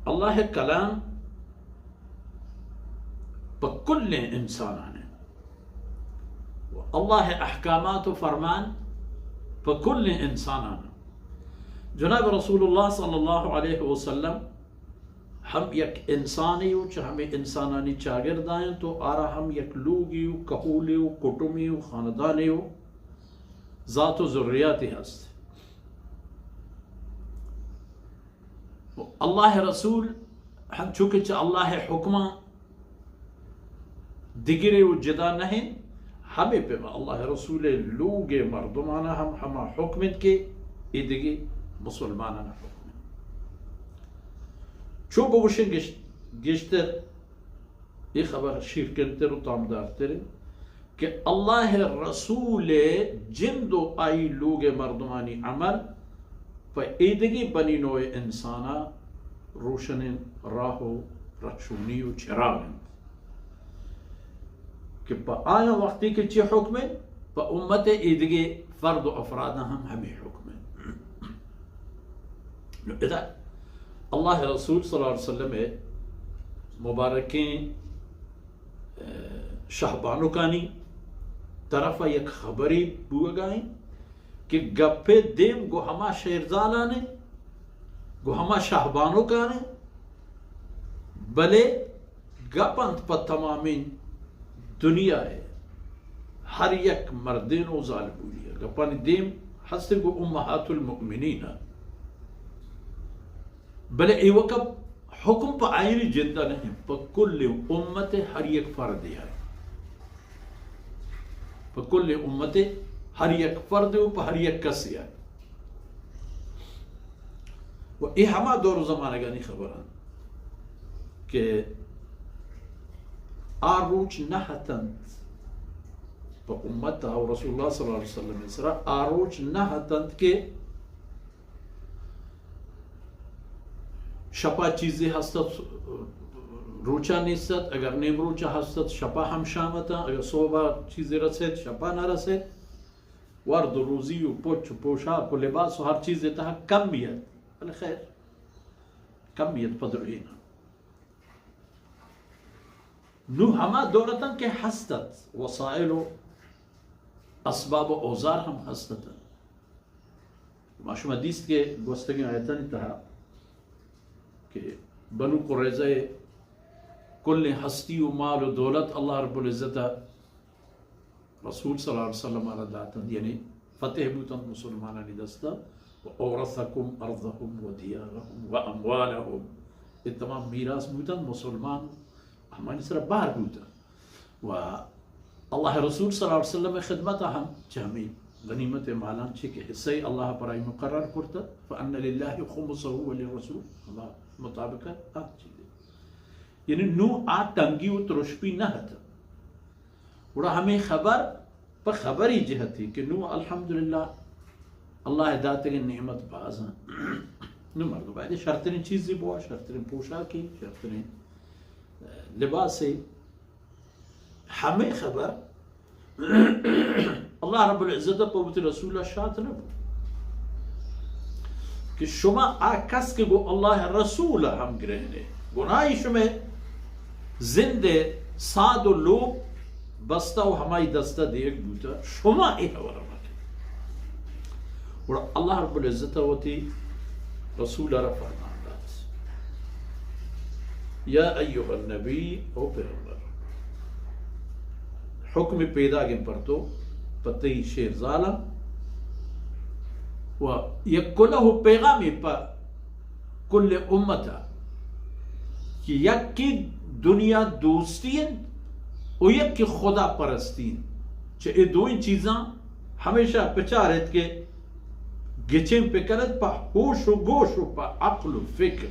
اللہ ءِ کلام پہ کلیں انساناں اِنت۔ و اللہ ءِ احکامات و فرمان پہ کلیں انساناں اِنت۔ جناب رسول اللہ صلی اللہ علیہ وسلم ہم یک انسانے و چہ ہمے انسانانی چاگرد اَنت و آرا ہم یک لوگے و کہولے و کٹمے و خاندانے و ذات و ذریاتے ہست۔ و اللہ ءِ رسول ہنچو کہ چہ اللہ ءِ حکماں دگرے و جدا نہ اِنت، ہمے پیما اللہ ءِ رسول ءِ لوگ ءِ مردمانا ہم ہما حکم اِنت کہ ایدگہ مسلمانانا حکم اِنت۔ چو بگوشیں گش-، گیشتر اے خبر شیرکنتر و تامدارتر اِنت کہ اللہ ءِ رسول ءِ جند و آئی لوگ ءِ مردمانی عمل پہ ایدگہ بنی نوع انسانا روشنیں راہ و رہشونی و چراغ اِنت کہ پہ آیاں وقتی کہ چی حکم اِنت، پہ امت ءِ ایدگہ فرد و افراداں ہم ہمے حکم اِنت۔ نو ادا اللہ ءِ رسول صلی اللہ علیہ وسلم ءِ مبارکیں، اے، شہبانکانی طرف ءَ یک خبرے بوگا اِنت کہ گپ ءِ دیم گوں ہما شیرزالان اِنت، گوں ہما شہبانکان اِنت، بلے گپ اَنت پہ تمامیں دنیا ءِ ہر یک مردین و زالبولی ءَ۔ گپانی دیم ہست اِنت گوں امہات المؤمنین ءَ۔ بلے ایوکا حکم پہ آیانی جند ءَ نہ اِنت، پہ کل امت ءِ ہر یک فردے ءَ۔ پہ کل امت ءِ ہر یک فردے و پہ ہر یک کسے ءَ۔ و اے ہما دور و زمانگانی خبر اَنت کہ آ روچ نہ اتنت پہ امت ءَ و رسول اللہ صلی اللہ علیہ وسلم ءِ سرا آ روچ نہ اتنت کہ شپا چیزے ہست ات، روچا نیست ات، اگر نیمروچا ہست ات، شپا ہم شام اتاں، اگر صحبا چیزے رسیت، شپا نہ رسیت۔ ورد و روزی و پچ و پوشاک و لباس و ہر چیزے تہا کمی ات، بلے خیر، کمی ات پہ درہینا۔ نوں ہما دور اتاں کہ ہست ات، وسائل و اسباب و اوزار ہم ہست اتاں۔ ما شما دیست کہ گوستگیں آیتانی تہا کہ بنو قریظہ ءِ کلیں ہستی و مال و دولت اللہ رب العزت ءَ رسول صلی اللہ علیہ وسلم ءَ را داتنت، یعنی فتح بوتنت مسلمانانی دست ءَ، و اورثکم ارضهم و دیارهم و اموالهم، اے تمام میراث بوتنت مسلمان، ہمانی سرا بار بوتنت۔ و اللہ ءِ رسول صلی اللہ علیہ وسلم ءِ خدمت ءَ ہم چہ ہمے غنیمت ءِ مالاں چی کہ حصہ اللہ ءَ پرائی مقرر کرتگ، فان للہ خمسه وللرسول، ہما مطابق ہر چیزے۔ یعنی نوں آ تنگی و ترشپی نہ اتنت۔ گڑا ہمے خبر پہ خبری جہتی کہ نوں الحمدللہ اللہ ءِ داتگیں نعمت باز اَنت۔ نوں مردم باید شرتریں چیزے بوا، شرتریں پوشاکے، شرتریں، اہ، لباسے۔ ہمے خبر اللہ رب العزت ءَ پہ وتی رسول ءَ شات نہ بوت کہ شما آ کس کہ گوں اللہ ءِ رسول ءَ ہمگرہن ئے، گناہی شمئے زند ءِ ساد و لوپ بستہ و ہمائی دست ءَ دیگ بوتہ، شما اے ہبر ءَ مکن۔ گڑا اللہ رب العزت ءَ وتی رسول ءَ را فرمان دات، یا ایھا النبی، او پیغمبر، حکم پیداگیں پر تو، پہ تئی شیرزالاں، و یک کلہ و پیغامے پہ کل امت ءَ کہ یکے دنیا دوستی اِنت و یکے خدا پرستی اِنت۔ چہ اے دوئیں چیزاں ہمیشہ بچار ایت کہ گچین بکن ایت پہ ہوش و گوش و پہ عقل و فکر۔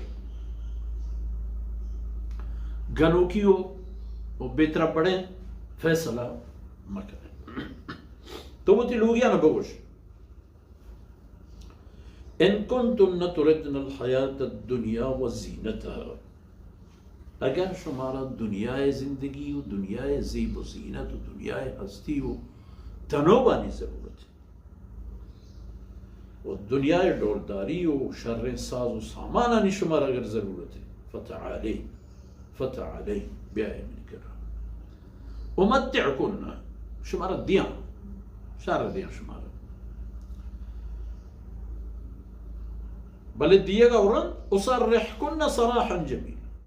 گنوکی و، و بے تربڑیں فیصلہ مکن ایت۔ تو وتی لوگیاں بگوش، ان کنتن تردن الحیات الدنیا و زینتها، اگر شمارا دنیائے زندگی و دنیائے زیب و زینت و دنیائے ہستی و تنوبانی ضرورت اِنت و دنیائے ڈولداری و شریں ساز و سامانانی شمارا اگر ضرورت اِنت، فتعالین، فتعالین، بیائے منی کرا. امتعکن، شمارا دیاں، شر دیاں شمارا. بلے دیگا ورند، اسرحکن سراحا جمیلا.